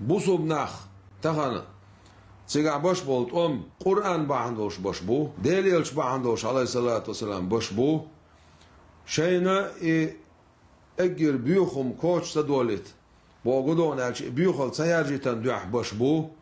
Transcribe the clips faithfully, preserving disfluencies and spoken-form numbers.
Бусулба нах тахана цигахь баш болу тӀом Къуръан бахьана долуш баш бу, Делан элча бахьана долуш, алейхиссалату вассалам, баш бу. Шайна и эггара боьха хӀума коча ца долийта, боху гу догӀна аьлча, и боьхалла ца яржийтан дуьхьа баш бу.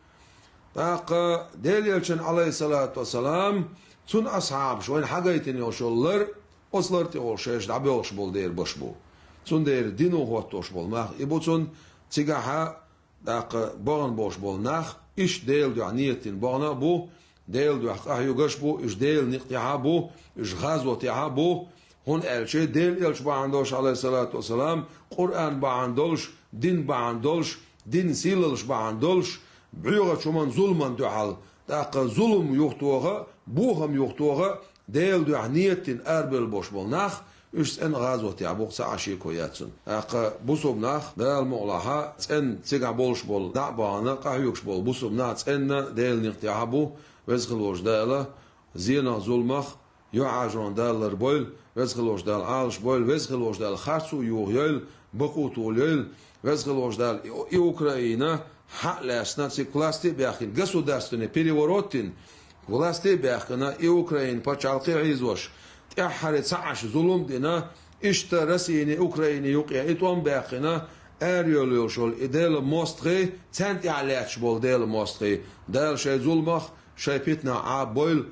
ТӀаккха Делан элчан, алейхиссалату вассалам, цун асхьабаш вайна хьагайтина йолуш йолу лар, оцу лар тӀехула шайша дӀабоьлхуш болу дера баш бу. Цундела дино хӀоттош болу нах и бу цунна, цигахьа тӀаккха бахана болуш болу нах, иштта Делан дуьхьа нийятдина бахана а бу, Делан дуьхьа къахьоьгуш а бу, уьш Делан некъа тӀехь а бу, уьш гӀазот тӀехь а бу, хӀунда аьлча Делан элча бахьана долуш, алейхиссалату вассалам, Къуръан бахьана долуш, дин бахьана долуш, дин сийлаллаш бахьана долуш, бӀоьгӀачу хӀуманна, зуламан дуьхьал, тӀаккха зулам юхатоха, бохам юхатоха, Делан дуьхьа нийятдина арабевлла болуш болу нах, уьш цӀена гӀазот тӀехь бу, цхьа а шеко яц цунна. ТӀаккха бусулба нах, Дала мукъалахь, цӀена цигахь болуш болу, дӀа а бахана, къахьоьгуш болу бусулба нах цӀена Делан некъа тӀехь а бу, Веза хила волчу Дала зенах, зуламах юьхьӀаьржонах Дала лар бойла, Веза хила волчу Дала Ӏалаш бойла, Веза хила волчу Дала харцо а йохайойла, бакъо а толайойла, Веза хила волчу Дала и, и Украина хьа а лаьцна, цига власти а баьхкина, государственный переворот дина, власти а баьхкина, и Украина пачхьалкх а хьийзош, тӀаьххьара цхьа Ӏаш зулам а дина, иштта Россини, Украини юкъе и тӀом а баьккхина, арайолуш йолу и Делан мостагӀий, царна тӀехь лаьтташ болу Делан мостагӀий, Дала шайн зуламах, шайн питанах Ӏаба бойла,